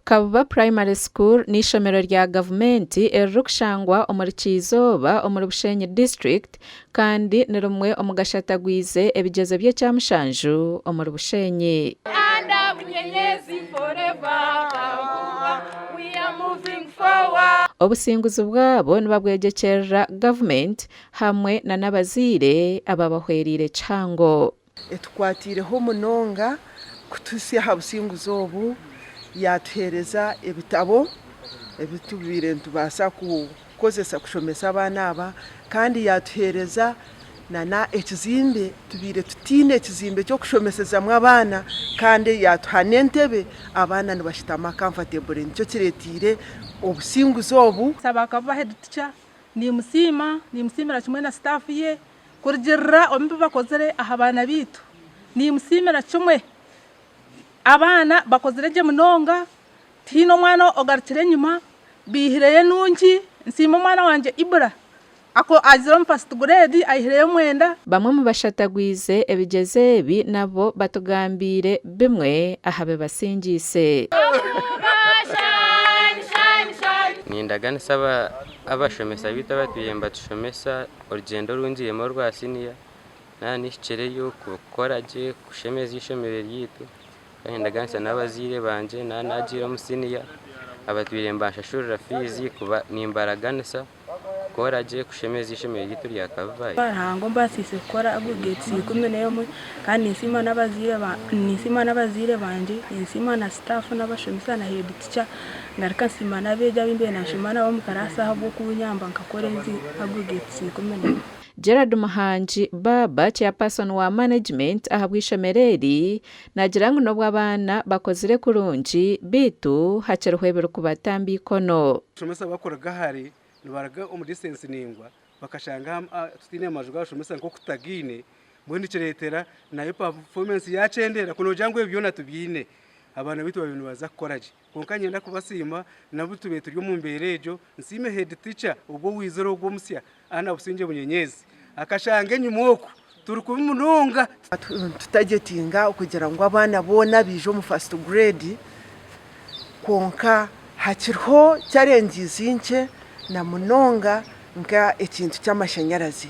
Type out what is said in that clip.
Kabuba Primary School n'eishomero rya gavumenti eririkushangwa omuri Kyizooba omuri Bushenyi District kandi ni rimwe omu gashatagwize ebigyezo by'ekyamushanju omuri Bushenyi. Obusinguzi bwabo nibabwegyekyerera gavumenti hamwe na n'abazaire ababahwereire kihango. Etukwatiireho munonga kutuhitsya aha businguzi obu, yaatuheereza ebitabo ebi tubaire nitubaasa kukozesa kushomesa abaana aba kandi yaatuheereza nana ekizimbe, tubaire tutaine kizimbe ky'okushomesezamu abaana kandi yaatuha n'entebe abaana nibashutama comfortably nikyo kireeteire obusinguzi obu. Nsaba Kabuba head teacher nimusiima, nimusiimira kimwe na staff ye Kurugiirira omu bi bakozire aha baana baitu, niimusiimira kimwe. Abaana bakozire gye munonga, tihaine omwana ogarukire enyima, baihireyo enungi. Nsiima omwana wangye Ibra, agizire omu fasiti gureedi aihireyo omwenda. Bamwe omu bashatagwize ebigyezo ebi nabo batugambiire bimwe aha bibasingiise. Nindaganisa abashomesa baitu abatwire nibatushomesa Orugyendo oru ngiiremu orwa siniya naaba nihikireyo kukora gye kushemeza eishomero ryaitu kandi nindaganisa n'abazaire bangye naaba naagiire omu siniya abatwire nibanshashurira fiizi kuba nimbaraganisa kukora gye kushemeza eishomero ryaitu rya Kabibayi. Ruhanga ombaasiise kukora aggregates 11 kandi ninsiima n'abazaire ninsiima n'abazaire bangye, ninsiima na staff n'abashomesa na head teacher. Ngaruka nsiima n'abeegi abu mbaire naashoma nabo omu karaasi ahabw'okunyamba nkakora ezi aggregates 11. Gerald Muhangi Baaba, Chairperson wa Management ahabw'eishomero eri, naagira ngu n'obu abaana bakozire kurungi, beitu hakiriho ebirikubatamba eikono. Abashomesa abarikuruga hare nibaruga omu distance ndaingwa bakashanga tutaine maju g'abashomesa nk'oku tutagaine mbwenu nikireetera nayo performance yakyendera ku noogira ngu ebi byona tubiine abaana baitu babaire nibaza kukora gye. Kwonka niinyenda kubasiima n'obu tubaire turi omu mbeera egyo, nsiime head teacher ogwo owaizire ogwo omusya Anna Busingye Bunyenyezi akashanga enyima oku turi kubi munonga. Nitutagetinga kugira ngu abaana boona baije omu first grade kwonka hakiriho challenges nkye na munonga nka ekintu ky'amashanyarazi.